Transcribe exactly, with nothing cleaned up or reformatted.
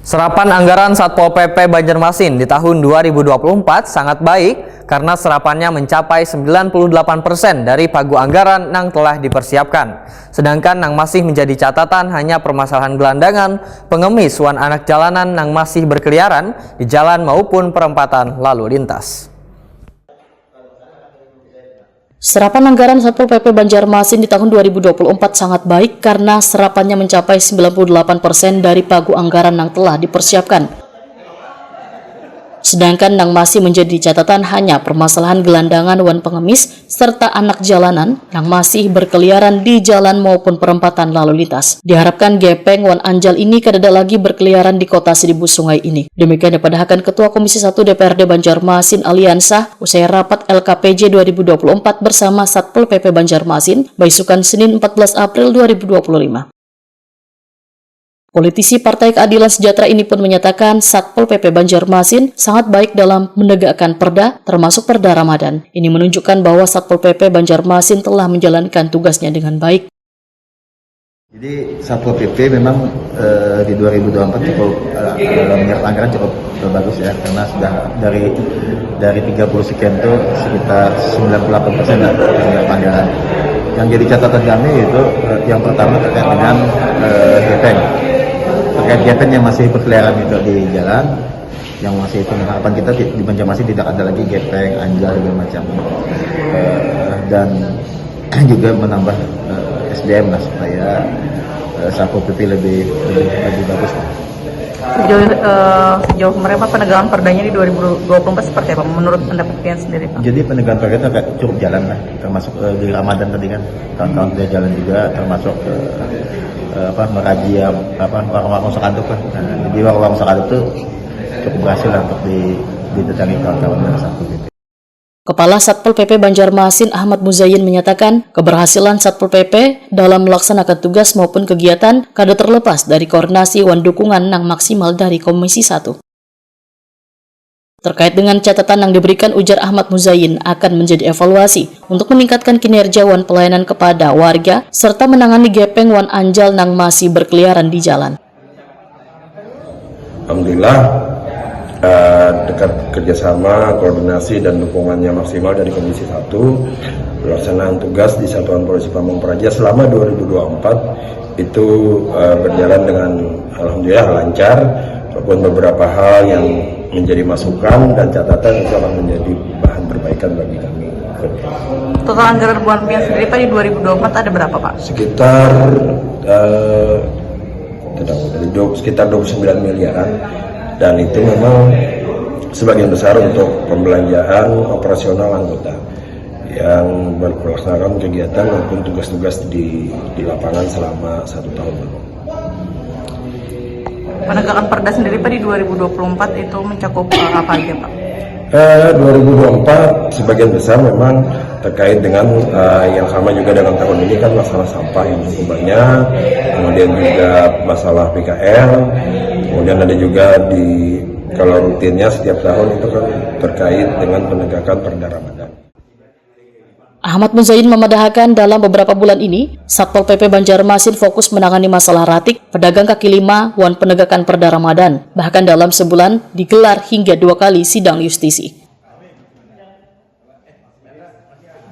Serapan anggaran Satpol P P Banjarmasin di tahun dua ribu dua puluh empat sangat baik karena serapannya mencapai sembilan puluh delapan persen dari pagu anggaran yang telah dipersiapkan. Sedangkan yang masih menjadi catatan hanya permasalahan gelandangan, pengemis wan anak jalanan yang masih berkeliaran di jalan maupun perempatan lalu lintas. Serapan anggaran Satpol P P Banjarmasin di tahun dua ribu dua puluh empat sangat baik karena serapannya mencapai sembilan puluh delapan persen dari pagu anggaran yang telah dipersiapkan. Sedangkan yang masih menjadi catatan hanya permasalahan gelandangan wan pengemis serta anak jalanan yang masih berkeliaran di jalan maupun perempatan lalu lintas. Diharapkan gepeng wan anjal ini kadada lagi berkeliaran di kota Seribu Sungai ini. Demikian dipadahakan Ketua Komisi satu D P R D Banjarmasin Aliansah usai rapat L K P J dua ribu dua puluh empat bersama Satpol P P Banjarmasin, baisukan Senin empat belas April dua ribu dua puluh lima. Politisi Partai Keadilan Sejahtera ini pun menyatakan Satpol P P Banjarmasin sangat baik dalam menegakkan perda, termasuk perda Ramadan. Ini menunjukkan bahwa Satpol P P Banjarmasin telah menjalankan tugasnya dengan baik. Jadi Satpol P P memang eh, di dua ribu dua puluh empat cukup eh, eh, menyerap anggaran cukup eh, bagus ya, karena sudah dari dari tiga puluh sekian itu sekitar sembilan puluh delapan persen lah menyerap anggaran. Yang jadi catatan kami itu eh, yang pertama terkait dengan eh, gepeng, terkait gepeng yang masih berkeliaran itu di jalan, yang masih itu. Harapan kita di, di Banjarmasin tidak ada lagi gepeng, anjal, segala macam. Eh, dan juga menambah eh, S D M lah supaya eh, Satpol P P lebih lebih lebih bagus lah. Sejauh eh, sejauh mereka penegakan perdanya di dua ribu dua puluh empat seperti apa menurut pendapat kalian sendiri, Pak? Jadi penegakan perda itu agak cukup jalan lah, termasuk eh, di Ramadan tadi kan, kawan-kawan sudah jalan juga, termasuk eh, eh, apa merazia apa warung-warung sakadup lah. Nah, jadi warung-warung sakadup tuh cukup berhasil lah untuk di didatangi kawan-kawan dari Satpol P P. Kepala Satpol P P Banjarmasin Ahmad Muzayyin menyatakan, keberhasilan Satpol P P dalam melaksanakan tugas maupun kegiatan kada terlepas dari koordinasi wan dukungan nang maksimal dari Komisi satu. Terkait dengan catatan yang diberikan, ujar Ahmad Muzayyin, akan menjadi evaluasi untuk meningkatkan kinerja wan pelayanan kepada warga serta menangani gepeng wan anjal nang masih berkeliaran di jalan. Alhamdulillah, eh, dekat kerjasama, koordinasi, dan dukungannya maksimal dari Komisi satu, pelaksanaan tugas di Satuan Polisi Pamung Praja selama dua ribu dua puluh empat itu eh, berjalan dengan alhamdulillah lancar, walaupun beberapa hal yang menjadi masukan dan catatan itu akan menjadi bahan perbaikan bagi kami. Total anggaran bulan pian sendiri Pak di dua ribu dua puluh empat ada berapa Pak? Sekitar eh, tidak tahu, dari dua- sekitar dua puluh sembilan miliaran, dan itu memang sebagian besar untuk pembelanjaan operasional anggota yang ber- melaksanakan kegiatan maupun tugas-tugas di di lapangan selama satu tahun penuh. Penegakan perda sendiri Pak di dua ribu dua puluh empat itu mencakup eh, apa aja Pak? Eh, dua ribu dua puluh empat sebagian besar memang terkait dengan eh, yang sama juga dengan tahun ini kan masalah sampah yang cukup banyak, kemudian juga masalah P K L, kemudian ada juga di kalau rutinnya setiap tahun itu kan terkait dengan penegakan perda Ramadan. Ahmad Muzayyin memadahakan dalam beberapa bulan ini, Satpol P P Banjarmasin fokus menangani masalah ratik, pedagang kaki lima, wan penegakan perda Ramadan. Bahkan dalam sebulan digelar hingga dua kali sidang justisi.